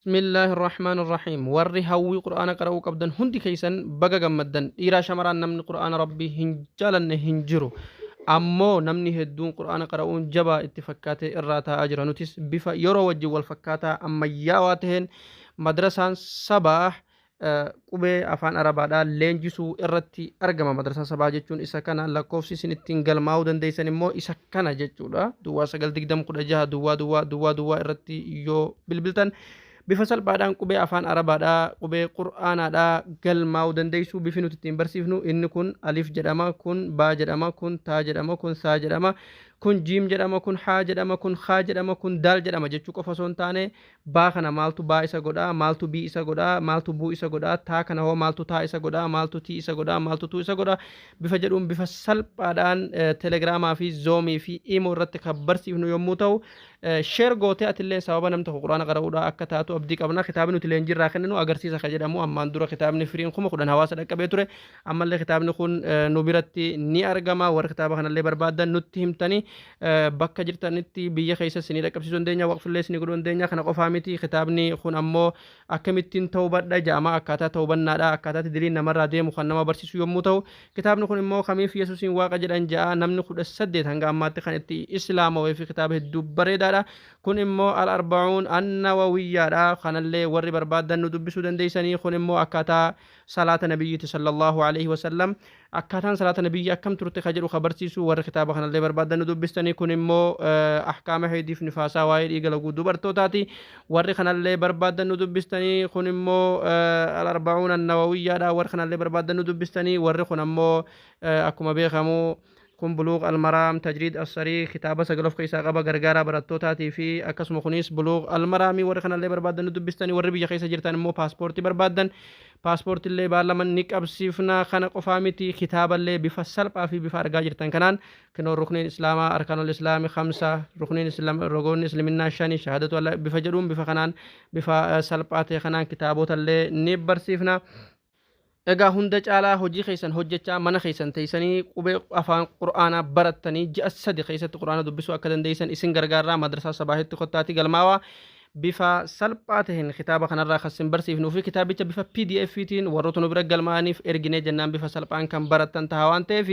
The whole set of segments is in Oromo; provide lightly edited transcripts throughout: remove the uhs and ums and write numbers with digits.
Bismillaahi Rahmaani Rahiim. Warri hawwii Qur'aana qara'uu qabdan hundi keessan baga gammaddan. Dhiiraa shamaraan namni Qur'aana Rabbii hin jaalanne hin jiru. Ammoo namni hedduun Qur'aana qara'uun jabaa itti fakkaatee irraa taa'aa jira. Nutis bifa yeroo wajjin wal fakkaataa ammayyaawaa taheen madrasaan Sabaah qubee afaan Arabaadhaa leenjisuu irratti argama. Madrasaa Sabaa jechuun isa kana. Lakkoofsi isin ittiin galmaa'uu dandeessan immoo isa kana jechuudha. Duwwaa 9 20 16 duwwaa duwwaa duwwaa duwwaa irratti yoo bilbiltan bifa salphaadhaan qubee afaan Arabaadhaa, qubee Qur'aanaadhaa galmaa'uu dandeessu. Bifi nuti ittiin barsiifnu inni kun alif jedhama, kun baa jedhama, kun taa jedhama, kun saa jedhama, kun jiim jedhama, kun haa jedhama, kun haa jedhama, kun daal jedhama jechuu qofa osoo hin taane, Baa kana maaltu baa isa godha, maaltu bii isa godha, maaltu buu isa godha, taa kana hoo maaltu taa isa godha, maaltu tii isa godha, maaltu tuu isa godha bifa jedhuun bifa salphaadhaan Telegiraamaa fi Zoomii fi Imo irratti kan barsiifnu yommuu ta'u, share gootee atillee sababa namni tokko Qur'aana qara'uudhaa akka taatu abdii qabna. Kitaabni nuti leenjii irraa kenninu agarsiisa kan jedhamu ammaan dura kitaabni firiin 10,000 hawaasa dhaqqabee ture. Ammallee kitaabni kun nu biratti ni argama. Warri kitaaba kanallee barbaaddan nutti himtanii bakka jirtanitti biyya keessa isinii dhaqqabsiisuu dandeenya, waqfillee isinii godhuu dandeenya. Kana qofaa miti, kitaabni kun ammoo akkamittiin tawbadha ja'ama, akkaataa tawbannaadha, akkaataatti diliin namarraa deemu kan nama barsiisu yommuu ta'u, kitaabni kun immoo kamiif Yesuusiin Waaqa jedhan ja'a, namni 18 hanga ammaatti kan itti islaamawee fi kitaaba hedduu bareedaadha. Kun immoo al arba'uun annawawiyyaadha, kanallee warri barbaaddan nu dubbisuu dandeessanii. Kun immoo akkaataa salaata nabiyyiiti sallallahu alaihi wasallam, akkaataan salaata nabiyyi akkam turte ka jedhu ka barsiisu, warri kitaaba kanallee barbaaddan nu dubbistanii. Kun immoo ahkaama heeydiif nifaasaa, waa'ee dhiiga laguu dubartootaati, warri kanallee barbaaddan nu dubbistanii. Kun immoo al-arba'uun an-nawawiyyaadha, warri kanallee barbaaddan nu dubbistanii. Warri kun ammoo akkuma beekamu kun Buluugh al-Maraam Tajriid as-Sariih, kitaaba sagal of keessaa qaba, gargaaraa barattootaatii fi akkasuma kunis Buluugh al-Maraamii, warri kanallee barbaaddan nu dubbistanii. Warri biyya keessa jirtan immoo paaspoortii barbaaddan paaspoortillee baallama ni qabsiifna. Kana qofaa miti, kitaaballee bifa salphaa fi bifa argaa jirtan kanaan kinoo rukniin islaamaa, arkaanul islaami khamsa, rukniin islaam, rogoonni isliminnaa shani, shahaadatu alla bifa jedhuun bifa kanaan bifa salphaa ta'e kanaan kitaabotallee ni barsiifna. Egaa hunda caalaa hojii keessan hojjechaa mana keessan teessanii qubee afaan Qur'aanaa barattanii ji'a 3 keessatti Qur'aana dubbisuu akka dandeessan isin gargaarraa. Madrasaa Sabaahitti kottaatii galmaawaa. Bifa salphaa taheen kitaaba kanarraa kan isin barsiifnuu fi kitaabicha bifa pdf tiin warroota nu bira galmaa'aniif erginee jennaan bifa salphaan kan barattan taha waan ta'eef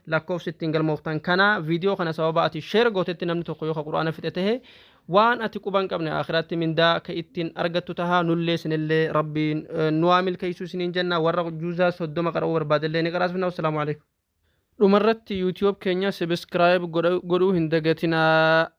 lakkoofsi ittiin galmooftan kana. Viidiyoo kana sababa ati share gootetti namni tokko yoo ka Qur'aana fixe tahe, waan ati quba hin qabne aakhiraatti mindaa ka ittiin argattu taha. Nullee isinillee Rabbiin nu haa milkeessu isiniin jenna. Warra juuzaa 30 qara'uu barbaadellee ni qaraasifna. Wassalaamu alaikum. Dhumarratti YouTube keenya subscribe godhuu hin dagatinaa.